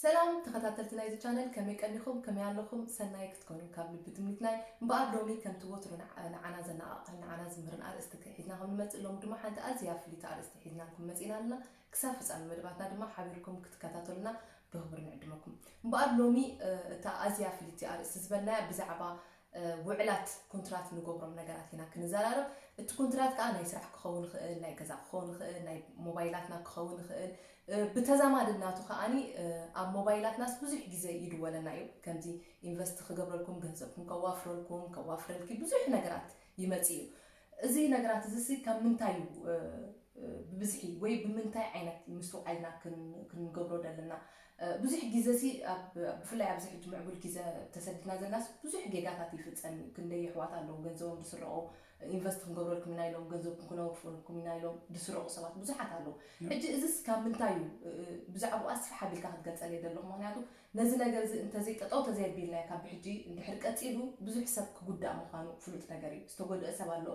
ሰላም ተኸታተልቲ ናይዚ ቻነል፣ ከመይ ቀኒኹም? ከመይ ኣለኹም? ሰናይ ክትኮኑ ካብ ልቢ ትምኒትናይ። እምበኣር ሎሚ ከምቲ ወትሩ ንዓ-፣ ንዓና ዘነቓቕሕን ንዓና ዝምህርን ኣርእስቲ ሒዝና ከም ንመጽእ፣ ሎሚ ድማ ሓንቲ ኣዝያ ፍልይቲ ኣርእስቲ ሒዝናልኩም መጺእና ኣለና። ክሳብ ፍጻሜ መደባትና ድማ ሓቢርኩም ክትከታተሉና ብኽብሪ ንዕድመኩም። እምበኣር ሎሚ፣ እ፣ እታ ኣዝያ ፍልይቲ ኣርእስቲ ዝበልናያ ብዛዕባ፣ እ፣ ውዕላት ኮንትራት ንገብሮም ነገራት ኢና ክንዘራረብ። እቲ ኮንትራት ከኣ ናይ ስራሕ ክኸውን ይኽእል፣ ናይ ገዛ ክኸውን ይኽእል፣ ናይ ሞባይላትና ክኸውን ይኽእል። እ፣ ብተዛማድነቱ ከኣኒ፣ እ፣ ኣብ ሞባይላትናስ ብዙሕ ግዜ ይድወለና እዩ። ከምዚ ኢንቨስት ክገብረልኩም፣ ገንዘብኩም ከዋፍረልኩም፣ ከዋፍረልኪ ብዙሕ ነገራት ይመጽእ እዩ። እዚ ነገራት እዚ ሲ ካብ ምንታይ እዩ፣ እ፣ እ፣ ብብዝሒ ወይ ብምንታይ ዓይነት ምስትውዓልና ክን-፣ ክንገብሮ ደለና? እ፣ ብዙሕ ግዜ ሲ ኣብ፣ ብፍላይ ኣብዚ ሕጂ ምዕቡል ግዜ ተሰዲድና ዘለናስ ብዙሕ ጌጋታት ይፍጸም እዩ። ክንደይ ኣሕዋት ኣለዉ ገንዘቦም ዝስረቑ፣ ኢንቨስት ክንገብረልኩም ኢና ኢሎም፣ ገንዘብኩም ክነውፍረልኩም ኢና ኢሎም ዝስረቑ ሰባት ብዙሓት ኣለዉ። ሕጂ እዚስ ካብ ምንታይ እዩ? እ፣ እ፣ ብዛዕባኡ ኣስፍሕ ኣቢልካ ክትገልጸለይ ደለኹ። ምኽንያቱ ነዚ ነገር እዚ እንተዘይጠጠው ተዘየቢልናዮ ካብ ብሕጂ እንድሕር ቀጺሉ ብዙሕ ሰብ ክጉዳእ ምዃኑ ፍሉጥ ነገር እዩ። ዝተጎድአ ሰብ ኣሎ።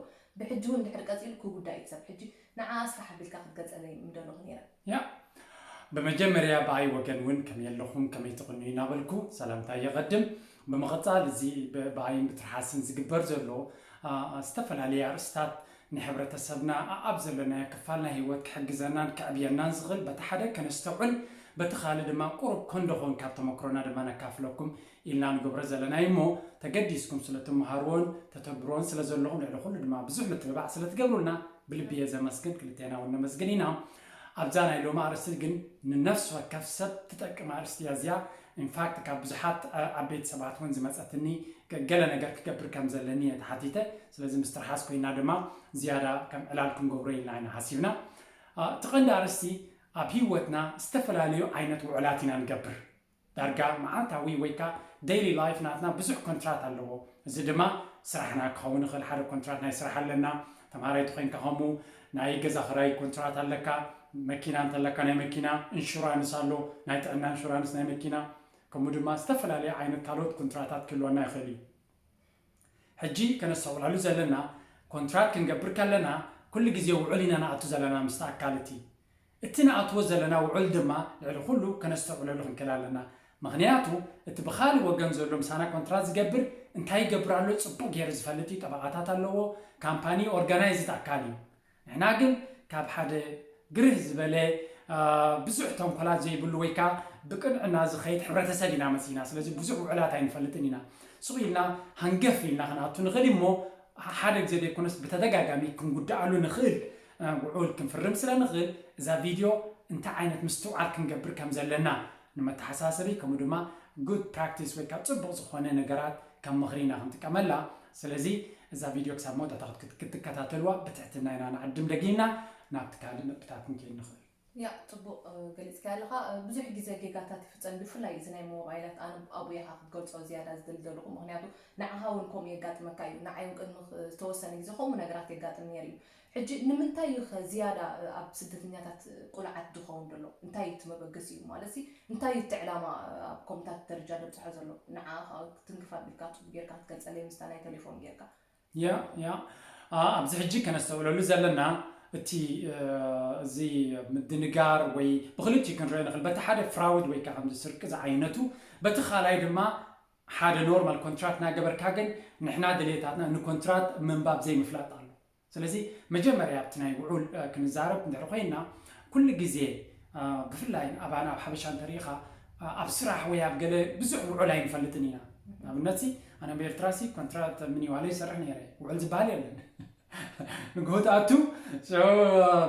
ብሕጂ እውን እንድሕር ቀጺሉ ክጉዳእ እዩ ሰብ። ሕጂ ንዓ ኣስፍሕ ኣቢልካ ክትገልጸለይ ምደለኹ ነይረ። ያ፣ ብመጀመርያ ብኣይ ወገን እውን ከመይ ኣለኹም፣ ከመይ ትቕንዩ እናበልኩ ሰላምታ የቐድም። ብምቕጻል እዚ ብ-፣ ብኣይን ብትርሓስን ዝግበር ዘሎ፣ ኣ፣ ኣ፣ ዝተፈላለየ ኣርእስታት ንሕብረተሰብና ኣ-፣ ኣብ ዘለናዮ ክፋል ናይ ህይወት ክሕግዘናን ከዕብየናን ዝኽእል በቲ ሓደ ከነስተውዕል፣ በቲ ካልእ ድማ ቁሩብ ኮን ደኾን ካብ ተመክሮና ድማ ነካፍለኩም ኢልና ንገብሮ ዘለና እዩ እሞ፣ ተገዲስኩም ስለ ትመሃርዎን ተተግብርዎን ስለ ዘለኹም፣ ልዕሊ ኩሉ ድማ ብዙሕ ምትብባዕ ስለ ትገብሩልና ብልቢ እየ ዘመስግን። ክልቴና እውን ነመስግን ኢና። ኣብዛ ናይ ሎሚ ኣርእስቲ ግን ንነፍሲ ወከፍ ሰብ ትጠቅም ኣርእስቲ እያ እዚኣ። ኢንፋክት ካብ ብዙሓት፣ ዓ-፣ ዓበይቲ ሰባት እውን ዝመጸትኒ ገ-፣ ገለ ነገር ክገብር ከም ዘለኒ እየ ተሓቲተ። ስለዚ ምስ ትርሓስ ኮይና ድማ ዝያዳ ከም ዕላል ክንገብሮ ኢልና ኢና ሓሲብና። ኣ፣ እቲ ቀንዲ ኣርእስቲ ኣብ ህይወትና ዝተፈላለዩ ዓይነት ውዕላት ኢና ንገብር። ዳርጋ መዓልታዊ ወይ ከኣ ዴይሊ ላይፍ ናትና ብዙሕ ኮንትራት ኣለዎ። እዚ ድማ ስራሕና ክኸውን ይኽእል፣ ሓደ ኮንትራት ናይ ስራሕ ኣለና። ተምሃራይ ተኾይንካ ከምኡ፣ ናይ ገዛ ክራይ ኮንትራት ኣለካ፣ መኪና እንተለካ ናይ መኪና ኢንሹራንስ ኣሎ፣ ናይ ጥዕና ኢንሹራንስ ናይ መኪና፣ ከምኡ ድማ ዝተፈላለዩ ዓይነት ካልኦት ኮንትራታት ክህልወና ይኽእል እዩ። ሕጂ ከነስተውዕለሉ ዘለና፣ ኮንትራት ክንገብር ከለና ኩሉ ግዜ ውዕል ኢና ንኣቱ ዘለና ምስቲ ኣካል እቲ። እቲ ንኣትዎ ዘለና ውዕል ድማ ልዕሊ ኩሉ ከነስተውዕለሉ ክንክእል ኣለና። ምኽንያቱ እቲ ብኻልእ ወገን ዘሎ ምሳና ኮንትራት ዝገብር እንታይ ይገብር ኣሎ ጽቡቕ ገይሩ ዝፈልጥ እዩ። ጠበቓታት ኣለዎ። ካምፓኒ ኦርጋናይዝድ ኣካል እዩ። ንሕና ግን ካብ ሓደ ግርህ ዝበለ፣ አ፣ ብዙሕ ተንኮላት ዘይብሉ ወይ ከኣ ብቅንዕና ዝኸይድ ሕብረተሰብ ኢና መጺና። ስለዚ ብዙሕ ውዕላት ኣይንፈልጥን ኢና። ስቕ ኢልና ሃንገፍ ኢልና ክንኣቱ ንኽእል እሞ፣ ሓደ ግዜ ዘይኮነስ ብተደጋጋሚ ክንጉድኣሉ ንኽእል፣ አ፣ ውዑል ክንፍርም ስለ ንኽእል፣ እዛ ቪድዮ እንታይ ዓይነት ምስትውዓል ክንገብር ከም ዘለና ንመተሓሳሰቢ፣ ከምኡ ድማ ጉድ ፕራክቲስ ወይ ካብ ጽቡቕ ዝኾነ ነገራት ከም ምኽሪ ኢና ክንጥቀመላ። ስለዚ እዛ ቪድዮ ክሳብ መወዳእታ ክት-፣ ክትከታተልዋ ብትሕትና ኢና ንዕድም። ደጊምና ናብቲ ካልእ ነጥብታት ክንከይድ ንኽእል። ያ፣ ጽቡቕ፣ እ፣ ገሊጽካዮ ኣለኻ። እ፣ ብዙሕ ግዜ ጌጋታት ይፍጸም፣ ብፍላይ እዚ ናይ ሞባይላት። ኣነ ኣብኡ ኢኻ ክትገልጾ ዝያዳ ዝደሊ ዘለኹ፣ ምኽንያቱ ንዓኻ እውን ከምኡ የጋጥመካ እዩ። ንዓይ እውን ቅድሚ ኽ-፣ ዝተወሰነ ግዜ ከምኡ ነገራት የጋጥም ነይሩ እዩ። ሕጂ ንምንታይ እዩ ኸ ዝያዳ፣ እ፣ ኣብ ስደተኛታት፣ እ፣ ቁልዓት ዝኸውን ዘሎ? እንታይ እዩ እቲ መበገሲኡ? ማለት ሲ፣ እንታይ እዩ እቲ ዕላማ፣ እ፣ ኣብ ኮምታት ደረጃ ዘብጽሖ ዘሎ? ንዓኻ ክትንክፍ ኣቢልካ ጽቡቕ ጌርካ ክትገልጸለይ ምስታ ናይ ቴሌፎን ጌርካ። ያ፣ ያ። ኣ-፣ ኣብዚ ሕጂ ከነስተውዕለሉ ዘለና እቲ፣ እ፣ እዚ ምድንጋር ወይ ብኽልቲኡ ክንሪኦ ንኽእል። በቲ ሓደ ፍራውድ ወይ ከኣ ከምዚ ስርቂ ዝዓይነቱ፣ በቲ ካልኣይ ድማ ሓደ ኖርማል ኮንትራት እናገበርካ ግን ንሕና ድሌታትና ንኮንትራት ምንባብ ዘይምፍላጥ ኣሎ። ስለዚ መጀመርያ ኣብቲ ናይ ውዑል፣ እ፣ ክንዛረብ እንድሕር ኮይና፣ ኩሉ ግዜ፣ እ፣ ብፍላይ ኣባና ኣብ ሓበሻ እንተሪኢኻ፣ እ፣ ኣብ ስራሕ ወይ ኣብ ገለ ብዙሕ ውዑል ኣይንፈልጥን ኢና። ንኣብነት ሲ፣ ኣነ ኣብ ኤርትራ ሲ ኮንትራት ምን ይዋለ ይሰርሕ ነይረ፣ ውዑል ዝበሃል የለን። ንግሆ ትኣቱ፣ ሶ፣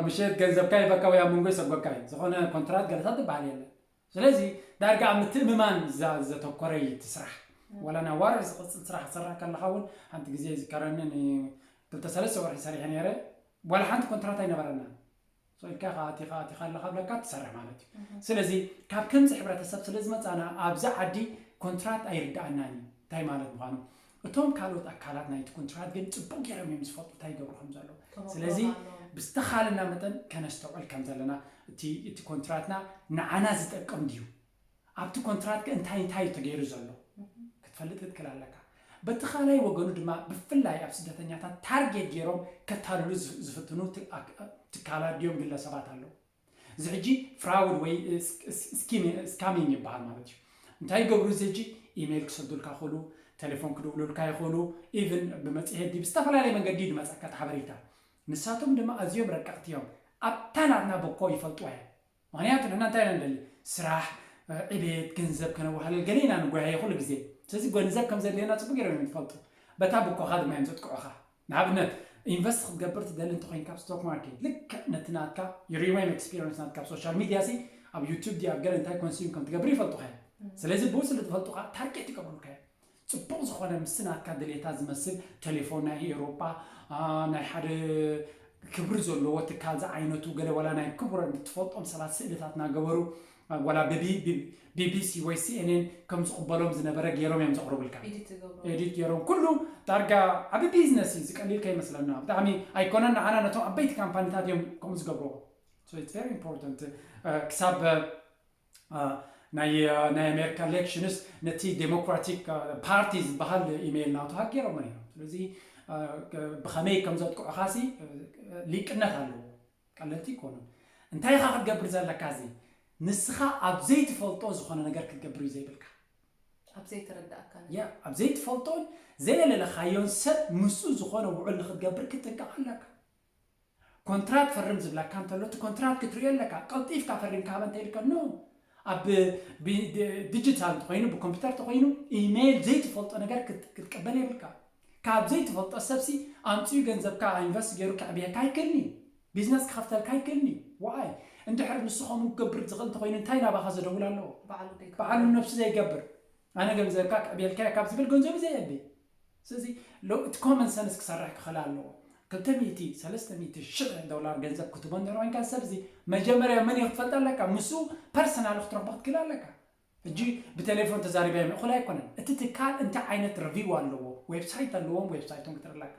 ምሸት ገንዘብካ ይበካ ወይ ኣብ መንጎ ይሰጎካ እዩ። ዝኾነ ኮንትራት ገለታት ዝበሃል የለን። ስለዚ ዳርጋ ኣብ ምትእምማን ዘ-፣ ዘተኮረ እዩ እቲ ስራሕ። ወላ ናይ ዋርሕ ዝቕጽል ስራሕ ትሰርሕ ከለኻ እውን፣ ሓንቲ ግዜ ይዝከረኒ፣ ን-፣ ክልተ ሰለስተ ወርሒ ሰሪሐ ነይረ፣ ዋላ ሓንቲ ኮንትራት ኣይነበረናን። ሶ ኢልካ ኢኻ ኣቲኻ፣ ኣቲኻ ኣለኻ ብለካ ትሰርሕ ማለት እዩ። ስለዚ ካብ ከምዚ ሕብረተሰብ ስለ ዝመጻና ኣብዚ ዓዲ ኮንትራት ኣይርድኣናን እዩ እንታይ ማለት ምዃኑ። እቶም ካልኦት ኣካላት ናይቲ ኮንትራት ግን ጽቡቕ ገይሮም እዮም ዝፈልጡ እንታይ ይገብሩ ከም ዘለዉ። ተመክሮ ስለዚ ኣለዎም። ብዝተኻለና መጠን ከነስተውዕል ከም ዘለና፣ እቲ፣ እቲ ኮንትራትና ንዓና ዝጠቅም ድዩ? ኣብቲ ኮንትራት ከ እንታይ እንታይ እዩ ተገይሩ ዘሎ? ክትፈልጥ ክትክእል ኣለካ። በቲ ካልኣይ ወገኑ ድማ ብፍላይ ኣብ ስደተኛታት ታርጌት ገይሮም ከታልሉ ዝ-፣ ዝፍትኑ ት-፣ ኣክ-፣ ትካላት ድዮም ግለሰባት ኣለዉ። እዚ ሕጂ ፍራውድ ወይ ስካሚንግ ይበሃል ማለት እዩ። እንታይ ይገብሩ? እዚ ሕጂ ኢሜይል ክሰዱልካ ይኽእሉ፣ ቴሌፎን ክድውሉልካ ይኽእሉ፣ ኢቭን ብመፅሄት ድዩ ብዝተፈላለየ መንገዲ ድመፀካ እቲ ሓበሬታ። ንሳቶም ድማ ኣዝዮም ረቀቕቲ እዮም። ኣብታ ናትና ብኮ ይፈልጥዋ እዮም። ምክንያቱ ንሕና እንታይ ኢና ንደሊ? ስራሕ፣ ዕቤት፣ ገንዘብ ከነዋህለል ገለ ኢና ንጓየ ኩሉ ግዜ። ስለዚ ገንዘብ ከም ዘድልየና ፅቡቅ ገይሮም እዮም ዝፈልጡ። በታ ብኮኻ ድማ እዮም ዘጥቅዑኻ። ንኣብነት ኢንቨስት ክትገብር ትደሊ እንተኮይንካ ኣብ ስቶክ ማርኬት ልክዕ ነቲ ናትካ ሪወይን ኤክስፒሪንስ ናትካ ኣብ ሶሻል ሚድያ ሲ ኣብ ዩቱብ ዲ ኣብ ገለ እንታይ ኮንሱም ከም ትገብር ይፈልጡካ እዮም። ስለዚ ብኡ ስለ ዝፈልጡካ ታርጌት ይገብሩልካ እዮም። ፅቡቅ ዝኮነ ምስ ናትካ ድሌታት ዝመስል ቴሌፎን ናይ ኤውሮጳ፣ ናይ ሓደ ክብሪ ዘለዎ ትካል ዝዓይነቱ ገለ ዋላ ናይ ክቡር ትፈልጦም ሰባት ስእልታት እናገበሩ ዋላ ቢቢሲ ወይ ሲኤንኤን ከም ዝቕበሎም ዝነበረ ገይሮም እዮም ዘቕርቡልካ። ኤዲት ገይሮም ኩሉ ዳርጋ ዓቢ ቢዝነስ እዩ። ዝቀሊል ከይመስለና ብጣዕሚ ኣይኮነን። ንዓና ነቶም ዓበይቲ ካምፓኒታት እዮም ከምኡ ዝገብርዎ። ኢቨሪ ኢምፖርታንት። ክሳብ ናይ ናይ ኣሜሪካ ኤሌክሽንስ ነቲ ዴሞክራቲክ ፓርቲ ዝበሃል ኢሜይል ናቱ ሃክ ገይሮም እዮም። ስለዚ ብኸመይ ከም ዘጥቅዑኻ ሲ ሊቅነት ኣለዎ። ቀለልቲ ይኮኑ። እንታይ ኢኻ ክትገብር ዘለካ? እዚ ንስኻ ኣብ ዘይትፈልጦ ዝኾነ ነገር ክትገብር እዩ ዘይብልካ። ኣብ ዘይተረዳእካ ያ ኣብ ዘይትፈልጦን ዘየለለኻዮን ሰብ ምስኡ ዝኾነ ውዕል ንክትገብር ክትጥንቀቕ ኣለካ። ኮንትራት ፈርም ዝብለካ እንተሎ እቲ ኮንትራት ክትሪኦ ኣለካ። ቀልጢፍካ ፈሪምካ ሃበ እንተኢልካ ኖ። ኣብ ዲጂታል እንተኮይኑ ብኮምፒውተር እንተኮይኑ ኢሜይል ዘይትፈልጦ ነገር ክትቀበል የብልካ። ካብ ዘይትፈልጦ ሰብሲ ኣምፅኡ ገንዘብካ ኢንቨስት ገይሩ ከዕብየካ ኣይክእልን እዩ። ቢዝነስ ክኸፍተልካ ኣይክእልን እዩ። ዋይ እንድሕር ንሱ ከምኡ ክገብር ዝኽእል እንተኮይኑ እንታይ ናባኻ ዘደውል ኣለዎ? በዓሉ ነብሱ ዘይገብር። ኣነ ገንዘብካ ክዕብየልካ ካብ ዝብል ገንዘቡ ዘየቢ። ስለዚ እቲ ኮመን ሰንስ ክሰርሕ ክኽእል ኣለዎ። ክልተ ሚእቲ ሰለስተ ሚእቲ ሽሕ ዶላር ገንዘብ ክትቦ እንድሕር ኮይንካ ሰብ እዚ መጀመርያ መን እዩ ክትፈልጥ ኣለካ። ምስኡ ፐርሰናል ክትረኽቦ ክትክእል ኣለካ። ሕጂ ብቴሌፎን ተዛሪበ ምእኹል ኣይኮነን። እቲ ትካል እንታይ ዓይነት ሪቪው ኣለዎ፣ ዌብሳይት ኣለዎም፣ ዌብሳይቶም ክትርኢ ኣለካ።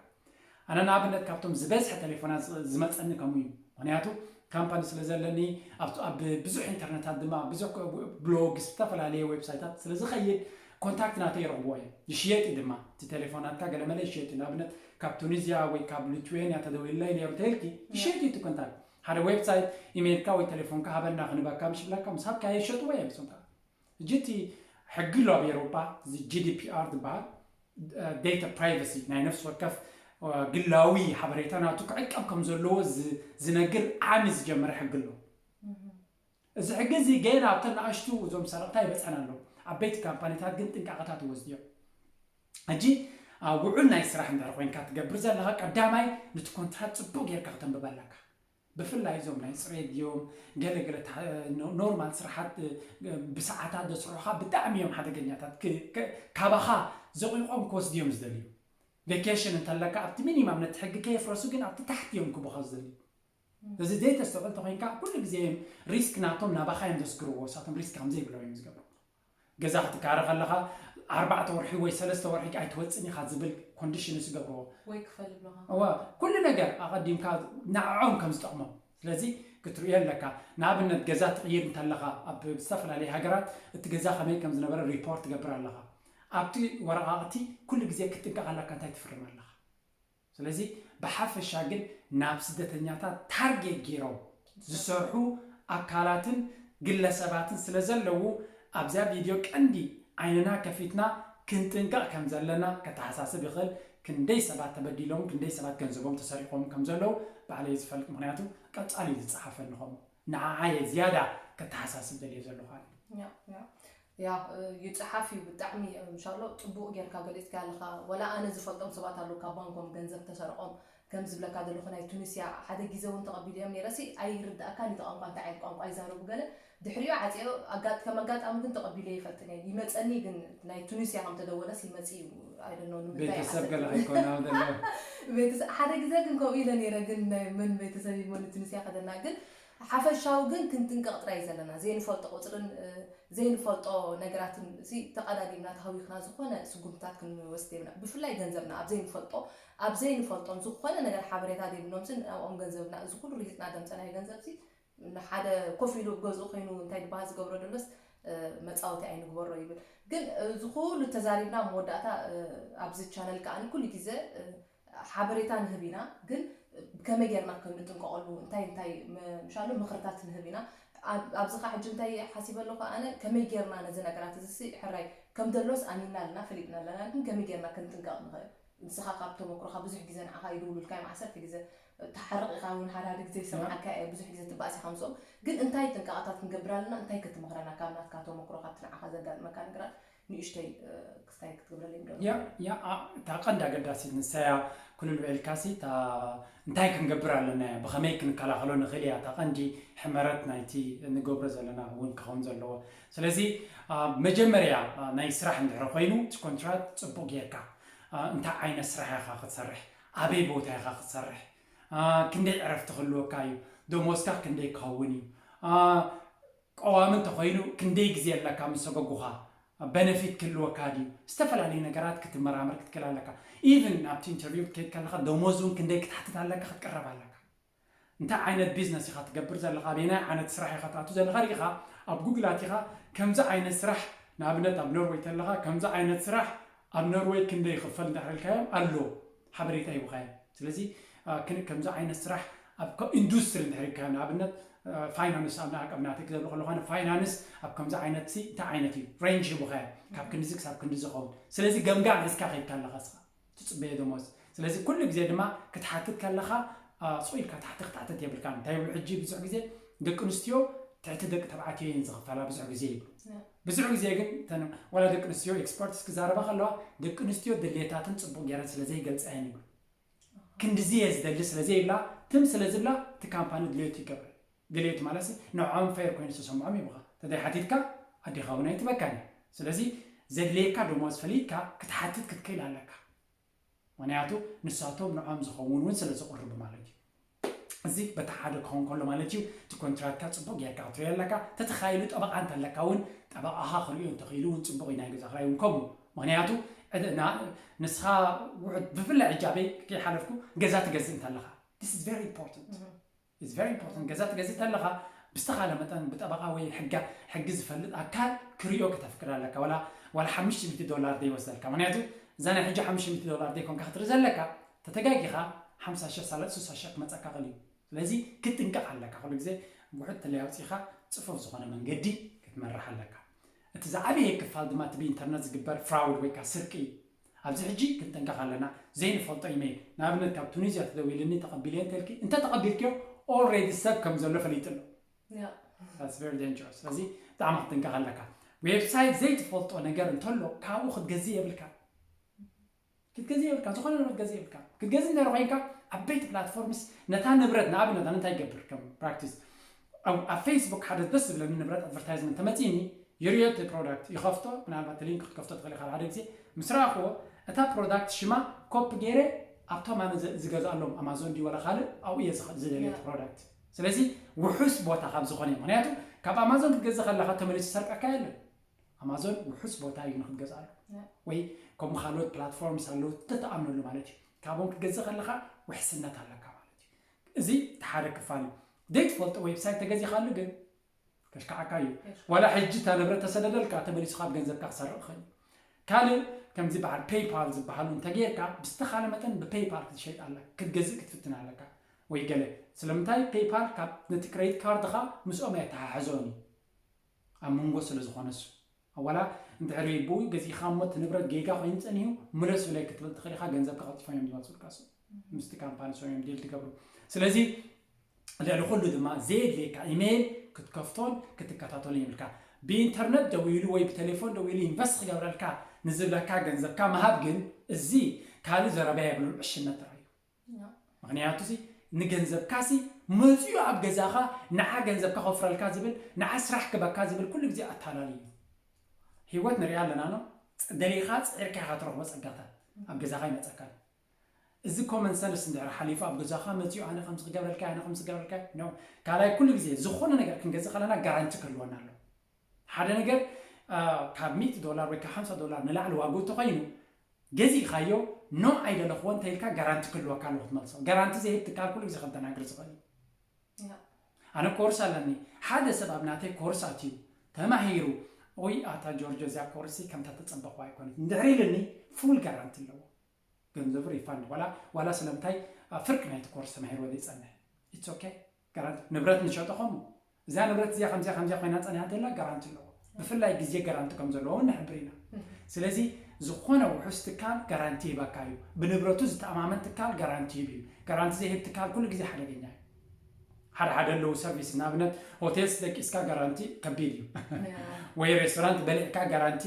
ኣነ ንኣብነት ካብቶም ዝበዝሐ ቴሌፎናት ዝመፀኒ ከምኡ እዩ። ምክንያቱ ካምፓኒ ስለ ዘለኒ ኣብ ብዙሕ ኢንተርነታት ድማ ብዙሕ ብሎግ ዝተፈላለየ ዌብሳይታት ስለ ዝኸይድ ኮንታክት ናተይ ይረኽብዎ እዮም። ይሽየጥ እዩ ድማ እቲ ቴሌፎናትካ ገለመለ ይሽየጥ እዩ። ንኣብነት ካብ ቱኒዝያ ወይ ካብ ሊቱዌንያ ተደዊልለይ ነይሩ ተልኪ ይሽየጥ እዩ እቲ ኮንታክት። ሓደ ዌብሳይት ኢሜይልካ ወይ ቴሌፎንካ ሃበና ክንበካ ምሽ ብላካ ምስ ሃብካ ይሸጥዎ እዮም። ሶምታ ሕጂ እቲ ሕጊ ኣሎ ኣብ ኤሮፓ እዚ ጂዲፒኣር ዝበሃል ዴታ ፕራይቨሲ ናይ ነፍሲ ወከፍ ግላዊ ሓበሬታ ናቱ ክዕቀብ ከም ዘለዎ ዝነግር ዓሚ ዝጀመረ ሕጊ ኣሎ። እዚ ሕጊ እዚ ገና ኣብተን ንኣሽቱ እዞም ሰረቕታ ይበፅሐን ኣሎ። ዓበይቲ ካምፓኒታት ግን ጥንቃቐታት ይወስድዮም። ሕጂ ውዑል ናይ ስራሕ እንድሕር ኮይንካ ትገብር ዘለካ ቀዳማይ ነቲ ኮንትራት ፅቡቅ ጌርካ ክተንብብ ኣለካ። ብፍላይ እዞም ናይ ፅሬት ድዮም ገለገለ ኖርማል ስራሓት ብሰዓታት ዘስርሑካ ብጣዕሚ እዮም ሓደገኛታት። ካባኻ ዘቂቆም ክወስዱ እዮም ዝደልዩ። ቬኬሽን እንተለካ ኣብቲ ሚኒማም ነቲ ሕጊ ከየፍረሱ ግን ኣብቲ ታሕቲ እዮም ክቡኻ ዝደልዩ። እዚ ዘይተስተውዕል ተኮይንካ ኩሉ ግዜ እዮም ሪስክ ናቶም ናባኻ እዮም ዘስግርዎ። እሳቶም ሪስክ ከም ዘይብሎም እዮም ዝገብሩ። ገዛ ክትካረ ከለኻ ኣርባዕተ ወርሒ ወይ ሰለስተ ወርሒ ኣይትወፅን ኢኻ ዝብል ኮንዲሽንስ ይገብርዎ። ወይ ክፈል ይብለኻ። እወ ኩሉ ነገር ኣቐዲምካ ንዕዖም ከም ዝጠቕሞም ስለዚ ክትርእዮ ኣለካ። ንኣብነት ገዛ ትቕይር እንተለኻ ኣብ ዝተፈላለየ ሃገራት እቲ ገዛ ከመይ ከም ዝነበረ ሪፖርት ትገብር ኣለኻ። ኣብቲ ወረቓቕቲ ኩሉ ግዜ ክትጥንቀቕ ኣለካ እንታይ ትፍርም ኣለኻ። ስለዚ ብሓፈሻ ግን ናብ ስደተኛታት ታርጌት ገይሮም ዝሰርሑ ኣካላትን ግለሰባትን ስለ ዘለዉ ኣብዚኣ ቪድዮ ቀንዲ ዓይንና ከፊትና ክንጥንቀቕ ከም ዘለና ከተሓሳስብ ይኽእል። ክንደይ ሰባት ተበዲሎም ክንደይ ሰባት ገንዘቦም ተሰሪቖም ከም ዘለዉ ባዕለይ ዝፈልጥ ምክንያቱ ቀጻሊ እዩ ዝጸሓፈኒ ከምኡ ንዓዓየ ዝያዳ ከተሓሳስብ ደልየ ዘለኹ ኣነ። ያ ይፅሓፍ እዩ ብጣዕሚ ምሻሎ ፅቡቅ ጌርካ ገሊፅካ ኣለካ። ወላ ኣነ ዝፈልጦም ሰባት ኣለዉ ካብ ባንኮም ገንዘብ ተሰርቆም ከም ዝብለካ ዘለኹ ናይ ቱኒስያ ሓደ ግዜ እውን ተቐቢለዮም ነይረ ሲ ኣይርዳእካን እቲ ቋንቋ እንታይ ዓይነት ቋንቋ ይዛረቡ ገለ ድሕሪኡ ዓፅዮ ኣጋጥ ከም ኣጋጣሚ ግን ተቐቢለ ይፈልጥን እየ ይመፀኒ ግን ናይ ቱኒስያ ከም ተደወለስ ይመፅ እዩ ኣይደኖ ንምንታይ ቤተሰብ ገለ ኣይኮና ደሎ ቤተሰብ ሓደ ግዜ ግን ከምኡ ኢለ ነይረ ግን ናይ መን ቤተሰብ ይመን ቱኒስያ ከደና ግን ሓፈሻዊ ግን ክንጥንቀቕ ጥራይ ዘለና ዘይንፈልጦ ቁፅርን ዘይንፈልጦ ነገራትን ተቐዳዲምና ተሃዊኽና ዝኾነ ስጉምትታት ክንወስድ የብና ብፍላይ ገንዘብና ኣብ ዘይንፈልጦ ኣብ ዘይንፈልጦም ዝኾነ ነገር ሓበሬታ ዘይብሎም ስን ኣብኦም ገንዘብና እዚ ኩሉ ሪሂፅና ደምፀናዮ ገንዘብ ሲ ንሓደ ኮፍ ኢሉ ገዝኡ ኮይኑ እንታይ ድበሃል ዝገብሮ ደሎስ መፃወቲ ኣይንግበሮ ይብል ግን እዚ ኩሉ ተዛሪብና መወዳእታ ኣብዚ ቻነል ከዓ ኩሉ ግዜ ሓበሬታ ንህብ ኢና ግን ከመይ ጌርና ከም ንጥንቀቐሉ እንታይ እንታይ ምሻሉ ምኽርታት ንህብ ኢና። ኣብዚ ኸዓ ሕጂ እንታይ ሓሲበ ኣለኹ ኣነ፣ ከመይ ጌርና ነዚ ነገራት እዚ ሕራይ ከም ደሎስ ኣሚንና ኣለና፣ ፈሊጥና ኣለና፣ ግን ከመይ ጌርና ክንጥንቀቕ ንኽእል? ንስኻ ካብ ተመክሮኻ ብዙሕ ግዜ ንዓኻ ይድውሉልካ እዮም፣ ዓሰርተ ግዜ ትሓርቕ ኢኻ እውን፣ ሓደ ሓደ ግዜ ይሰምዓካ እየ፣ ብዙሕ ግዜ ትባእስ ኢኻ ምስኦም። ግን እንታይ ጥንቃቐታት ክንገብር ኣለና? እንታይ ክትመኽረና ካብ ናትካ ተመክሮ፣ ካብቲ ንዓኻ ዘጋጥመካ ነገራት ንእሽተይ ክስታይ ክትገብረለይ ዶ? ያ ያ እታ ቀንዲ ኣገዳሲት ንሳያ ኩሉ ልዕልካሲ እንታይ ክንገብር ኣለና እያ፣ ብኸመይ ክንከላኸሎ ንኽእል እያ እታ ቀንዲ ሕመረት ናይቲ ንገብሮ ዘለና እውን ክኸውን ዘለዎ። ስለዚ መጀመርያ ናይ ስራሕ እንድሕር ኮይኑ እቲ ኮንትራት ፅቡቅ ጌርካ እንታይ ዓይነት ስራሕ ኢኻ ክትሰርሕ፣ ኣበይ ቦታ ኢኻ ክትሰርሕ፣ ክንደይ ዕረፍቲ ክህልወካ እዩ፣ ደሞዝካ ክንደይ ክኸውን እዩ፣ ቀዋሚ እንተኮይኑ ክንደይ ግዜ ኣለካ ምስ ሰገጉኻ፣ በነፊት ክህልወካ ድዩ፣ ዝተፈላለዩ ነገራት ክትመራመር ክትክእል ኣለካ። ኢቭን ናብቲ ኢንተርቪው ክትከይድ ከለካ ደሞዝ እውን ክንደይ ክትሓትት ኣለካ ክትቀረብ ኣለካ። እንታይ ዓይነት ቢዝነስ ኢኻ ትገብር ዘለካ፣ ኣበየናይ ዓይነት ስራሕ ኢኻ ትኣቱ ዘለካ ርኢኻ ኣብ ጉግል ኣቲኻ ከምዚ ዓይነት ስራሕ፣ ንኣብነት ኣብ ኖርወይ ተለካ ከምዚ ዓይነት ስራሕ ኣብ ኖርወይ ክንደይ ይኽፈል እንዳሕረልካዮም ኣሎ ሓበሬታ ይቡኻዮም። ስለዚ ከምዚ ዓይነት ስራሕ ኣብ ኢንዱስትሪ እንድሕር ኢልካዮ፣ ንኣብነት ፋይናንስ ኣብ ናቀብ ናተይ ክዘብሎ ከለኳ ፋይናንስ ኣብ ከምዚ ዓይነት ሲ እንታይ ዓይነት እዩ ሬንጅ ይቡኻዮ፣ ካብ ክንድዚ ክሳብ ክንዲ ዝኸውን። ስለዚ ገምጋም ሒዝካ ከይድካ ኣለካ ስኻ ትፅበዮ ደሞዝ። ስለዚ ኩሉ ግዜ ድማ ክትሓትት ከለካ ስቕ ኢልካ ታሕቲ ክትሓትት የብልካ። እንታይ ይብሉ ሕጂ ብዙሕ ግዜ ደቂ ኣንስትዮ ትሕቲ ደቂ ተባዕትዮ እየን ዝኽፈላ ብዙሕ ግዜ ይብሉ። ብዙሕ ግዜ ግን ዋላ ደቂ ኣንስትዮ ኤክስፐርትስ ክዛረባ ከለዋ ደቂ ኣንስትዮ ድሌታትን ፅቡቅ ገይረን ስለዘይገልፃ እየን ይብሉ። ክንድዚ እየ ዝደሊ ስለዘይብላ ትም ስለዝብላ እቲ ካምፓኒ ድሌቱ ይገብር። ድሌቱ ማለት ንዕኦም ፌር ኮይኑ ዝተሰምዖም ይብኻ። ተደይ ሓቲትካ ኣዴኻ እውን ኣይትበካን እዩ። ስለዚ ዘድልየካ ደሞዝ ፈሊጥካ ክትሓትት ክትክእል ኣለካ። ምክንያቱ ንሳቶም ንዖም ዝኸውን እውን ስለ ዝቕርቡ ማለት እዩ። እዚ በቲ ሓደ ክኸውን ከሎ ማለት እዩ እቲ ኮንትራትካ ፅቡቅ ጌርካ ክትሪኦ ኣለካ። ተተኻኢሉ ጠበቃ እንተለካ እውን ጠበቃኻ ክሪኦ እንተኽኢሉ እውን ፅቡቅ እዩ። ናይ ገዛ ክራይ እውን ከምኡ። ምክንያቱ ንስኻ ውሑድ ብፍላይ ሕጂ ኣበይ ከይሓለፍኩ ገዛ ትገዝእ እንተለካ this is very important is very important። ገዛ ትገዝእ እንተለካ ብዝተኻለ መጠን ብጠበቃ ወይ ሕጋ ሕጊ ዝፈልጥ ኣካል ክሪኦ ከተፍቅድ ኣለካ። ዋላ ዋላ ሓሙሽተ ሚእቲ ዶላር ዘይወስደልካ። ምክንያቱ እዛ ናይ ሕጂ ሓሙሽተ ሚእቲ ዶላር ዘይኮንካ ክትርኢ ዘለካ ተተጋጊኻ ሓምሳ ሺሕ ሳላ ሱሳ ሺሕ ክመፀካ ክእል እዩ። ስለዚ ክትጥንቀቕ ኣለካ። ኩሉ ግዜ ውሑድ ተለይ ኣውፂኻ ፅፉፍ ዝኾነ መንገዲ ክትመርሕ ኣለካ። እቲ ዝዓበየ ክፋል ድማ እቲ ብኢንተርነት ዝግበር ፍራውድ ወይ ከዓ ስርቂ እዩ። ኣብዚ ሕጂ ክንጥንቀቕ ኣለና። ዘይንፈልጦ ኢሜይል ንኣብነት ካብ ቱኒዝያ ተደዊልኒ ተቐቢልዮ እንተልኪ እንተ ተቐቢልክዮ ኦልሬዲ ሰብ ከም ዘሎ ፈሊጡ ኣሎ። ስለዚ ብጣዕሚ ክትጥንቀቕ ኣለካ። ዌብሳይት ዘይትፈልጦ ነገር እንተሎ ካብኡ ክትገዝእ የብልካ። ክትገዝእ የብልካ። ዝኾነ ነገር ክትገዝእ የብልካ። ክትገዝእ እንተ ኮይንካ ዓበይቲ ፕላትፎርምስ ነታ ንብረት ንኣብነት ኣነ እንታይ ይገብር ከም ፕራክቲስ ኣብ ፌስቡክ ሓደ ደስ ዝብለኒ ንብረት ኣድቨርታይዝመንት ተመፂኒ ይርዮ እቲ ፕሮዳክት ይኸፍቶ ምናልባት ሊንክ ክትከፍቶ ትኽእል ኢኻ ሓደ ግዜ ምስ ረኣኽዎ እታ ፕሮዳክት ሽማ ኮፒ ገይረ ኣብቶም ኣነ ዝገዝኣሎም ኣማዞን ድዩ ወላ ካልእ ኣብኡ እየ ዝደልዮ እቲ ፕሮዳክት። ስለዚ ውሑስ ቦታ ካብ ዝኾነ እዩ። ምክንያቱ ካብ ኣማዞን ክትገዝእ ከለካ ተመሊሱ ሰርቀካ የለን። ኣማዞን ውሑስ ቦታ እዩ ንክትገዝኣሉ ወይ ከም ካልኦት ፕላትፎርምስ ኣለዉ ተተኣምነሉ ማለት እዩ። ካብኦም ክትገዝእ ከለካ ውሕስነት ኣለካ ማለት እዩ። እዚ እቲ ሓደ ክፋል እዩ። ዘይትፈልጦ ዌብሳይት ተገዚኻሉ ግን ከሽካዓካ እዩ። ዋላ ሕጂ እታ ንብረት ተሰደደልካ ተመሊሱ ካብ ገንዘብካ ክሰርቕ ይኽእል እዩ። ካልእ ከምዚ በዓል ፔይፓል ዝበሃሉ እንተጌርካ ብዝተኻለ መጠን ብፔይፓል ክትሸይጥ ኣለካ ክትገዝእ ክትፍትን ኣለካ። ወይ ገለ ስለምንታይ ፔይፓል ካብ ነቲ ክሬዲት ካርድኻ ምስኦም ኣየተሓሕዞን እዩ ኣብ መንጎ ስለ ዝኾነ እሱ ዋላ እንድሕሪ ብኡ ገዚእኻ እሞ እቲ ንብረት ጌጋ ኮይኑ ጸኒሑ ምለስ ብለይ ክትብል ትኽእል ኢኻ። ገንዘብካ ቀልጢፎም እዮም ዝመልሱልካ እሱ ምስቲ ካምፓኒ እሶም እዮም ዲል ትገብሩ። ስለዚ ልዕሊ ኩሉ ድማ ዘየድልየካ ኢሜይል ክትከፍቶን ክትከታተሎን የብልካ። ብኢንተርነት ደዊሉ ወይ ብቴሌፎን ደዊሉ ኢንቨስት ክገብረልካ ንዝብለካ ገንዘብካ ምሃብ ግን እዚ ካልእ ዘረባ የብሉን ዕሽነት ጥራይ እዩ። ምክንያቱ ሲ ንገንዘብካ ሲ መፅኡ ኣብ ገዛኻ ንዓ ገንዘብካ ከፍረልካ ዝብል ንዓ ስራሕ ክበካ ዝብል ኩሉ ግዜ ኣታላሊ እዩ። ህይወት ንሪኣ ኣለና ኖ ደሊኻ ፅዒርካ ኢኻ ትረኽቦ ፀጋታት ኣብ ገዛኻ ይመፀካ እዩ። እዚ ኮመን ሰንስ እንድሕር ሓሊፉ ኣብ ገዛኻ መፅኡ ኣነ ከምዚ ክገብረልካ ኣነ ከምዚ ክገብረልካ ኖ ካልኣይ ኩሉ ግዜ ዝኾነ ነገር ክንገዝእ ከለና ጋራንቲ ክህልወና ኣሎ። ሓደ ነገር ካብ ሚእቲ ዶላር ወይ ካብ ሓምሳ ዶላር ንላዕሊ ዋግኡ እንተኾይኑ ገዚእኻዮ ኖ ኣይደለኽዎ እንተ ኢልካ ጋራንቲ ክህልወካ ኣለዎ ክትመልሶ። ጋራንቲ ዘይህብ ትካል ኩሉ ግዜ ከደናግር ዝኽእል እዩ። ኣነ ኮርስ ኣለኒ። ሓደ ሰብ ኣብ ናተይ ኮርስ ኣትዩ ተማሂሩ ወይ ኣታ ጆርጆ እዚኣ ኮርሲ ከምታ ተጸበኽዋ ኣይኮነት እንድሕር ኢልኒ ፉል ጋራንቲ ኣለዎ። ገንዘቡ ሪፋንድ ዋላ ዋላ ስለምንታይ ኣብ ፍርቂ ናይቲ ኮርስ ተማሂርዎ ዘይጸንሕ it's okay። ጋራንቲ ንብረት ንሸጦ ከምኡ እዛ ንብረት እዚኣ ከምዚኣ ከምዚኣ ኮይና ጸኒሓ እንተላ ጋራንቲ ኣለዎ። ብፍላይ ግዜ ጋራንቲ ከም ዘለዎ እውን ንሕብር ኢና። ስለዚ ዝኾነ ውሑስ ትካል ጋራንቲ ይህበካ እዩ። ብንብረቱ ዝተኣማመን ትካል ጋራንቲ ይህብ እዩ። ጋራንቲ ዘይህብ ትካል ኩሉ ግዜ ሓደገኛ እዩ። ሓደ ሓደ ኣለዉ ሰርቪስ ንኣብነት ሆቴል ደቂስካ ጋራንቲ ከቢድ እዩ። ወይ ሬስቶራንት በሊዕካ ጋራንቲ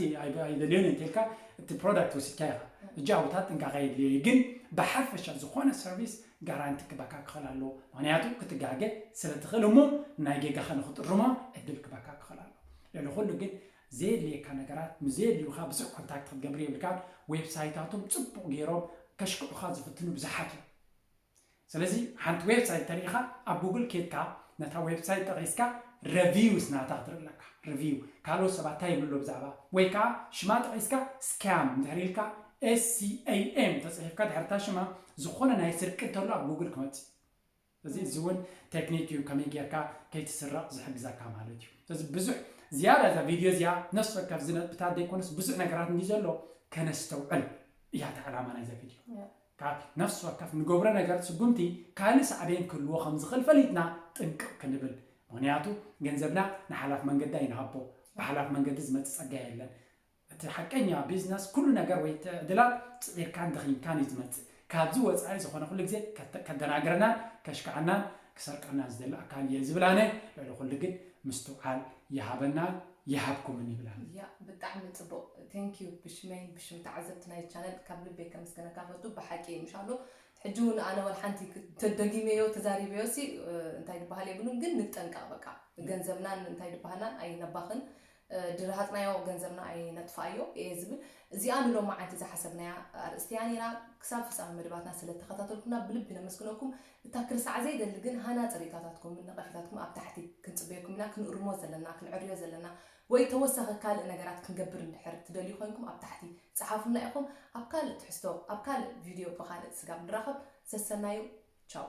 ኣይደልዮን እንተልካ እቲ ፕሮዳክት ወሲድካ ኢኻ። እጃውታት ጥንቃቐ የድልዮ እዩ። ግን ብሓፈሻ ዝኾነ ሰርቪስ ጋራንቲ ክበካ ክኽእል ኣለዎ። ምክንያቱ ክትጋገ ስለ ትኽእል እሞ ናይ ጌጋኻ ንክትእርሞ ዕድል ክበካ ክኽእል ኣለዎ። ልዕሊ ኩሉ ግን ዘየድልየካ ነገራት ምስ ዘየድልዩካ ብዙሕ ኮንታክት ክትገብር የብልካን። ዌብሳይታቶም ጽቡቕ ገይሮም ከሽክዑኻ ዝፍትኑ ብዙሓት እዮም። ስለዚ ሓንቲ ዌብሳይት ተሪኢኻ ኣብ ጉግል ኬድካ ነታ ዌብሳይት ጠቒስካ ረቪውስ ናታ ክትርኢ ኣለካ። ረቪው ካልኦት ሰባት እንታይ ይብሉ ብዛዕባ ወይ ከዓ ሽማ ጠቒስካ ስካም እንድሕር ኢልካ ኤስሲኤም ተፅሒፍካ ድሕርታ ሽማ ዝኾነ ናይ ስርቂ እንተሎ ኣብ ጉግል ክመፅእ እዚ እዚ እውን ቴክኒክ እዩ ከመይ ጌርካ ከይትስረቕ ዝሕግዘካ ማለት እዩ። ስለዚ ብዙሕ ዝያዳ እዛ ቪድዮ እዚኣ ነፍሲ ወከፍ ዝነጥብታት ዘይኮነስ ብዙሕ ነገራት እንዲ ዘሎ ከነስተውዕል እያ እታ ዕላማ ናይዛ ቪድዮ። ካብ ነፍሲ ወከፍ ንገብሮ ነገር ስጉምቲ ካልእ ሳዕቤን ክህልዎ ከም ዝኽእል ፈሊጥና ጥንቅቕ ክንብል። ምክንያቱ ገንዘብና ንሓላፍ መንገዲ ኣይንሃቦ። ብሓላፍ መንገዲ ዝመፅእ ፀጋ የለን። እቲ ሓቀኛ ቢዝነስ ኩሉ ነገር ወይ እቲ ዕድላት ፅዒርካን ደኺምካን እዩ ዝመፅእ። ካብዚ ወፃኢ ዝኾነ ኩሉ ግዜ ከተ- ከደናግረናን ከሽክዓናን ክሰርቀናን ዝደሊ ኣካል እየ ዝብል ኣነ። ልዕሊ ኩሉ ግን ምስትውዓል ይሃበናን ይሃብኩምን ይብል ኣነ። ያ ብጣዕሚ ፅቡቕ ቴንኪዩ ብሽመይን ብሽም ተዓዘብቲ ናይ ቻነል ካብ ልበይ ከመስገነካ ፈቱ ብሓቂ ምሻሎ ሕጂ እውን ኣነ ወላ ሓንቲ ተደጊመዮ ተዛሪበዮ ሲ እንታይ ዝበሃል የብሉን ግን ንጠንቀቕ በቃ ገንዘብናን እንታይ ዝበሃልናን ኣይነባኽን ድረሃፅናዮ ገንዘብና ኣይነጥፋዮ እየ ዝብል እዚኣ ንሎማዓንቲ ዝሓሰብናያ ኣርእስቲ እያ ነይራ ክሳብ ፍፃመ መደባትና ስለ ተኸታተልኩምና ብልቢ ነመስግነኩም እታ ክርሳዕ ዘይደሊ ግን ሃናፂ ርእይቶታትኩምን ነቐፌታትኩም ኣብ ታሕቲ ክንፅበየኩም ኢና ክንእርሞ ዘለና ክንዕርዮ ዘለና ወይ ተወሳኺ ካልእ ነገራት ክንገብር እንድሕር ትደልዩ ኮይንኩም ኣብ ታሕቲ ፀሓፉልና ኢኹም ኣብ ካልእ ትሕዝቶ ኣብ ካልእ ቪድዮ ብኻልእ ስጋብ ንራኸብ ሰሰናዩ ቻው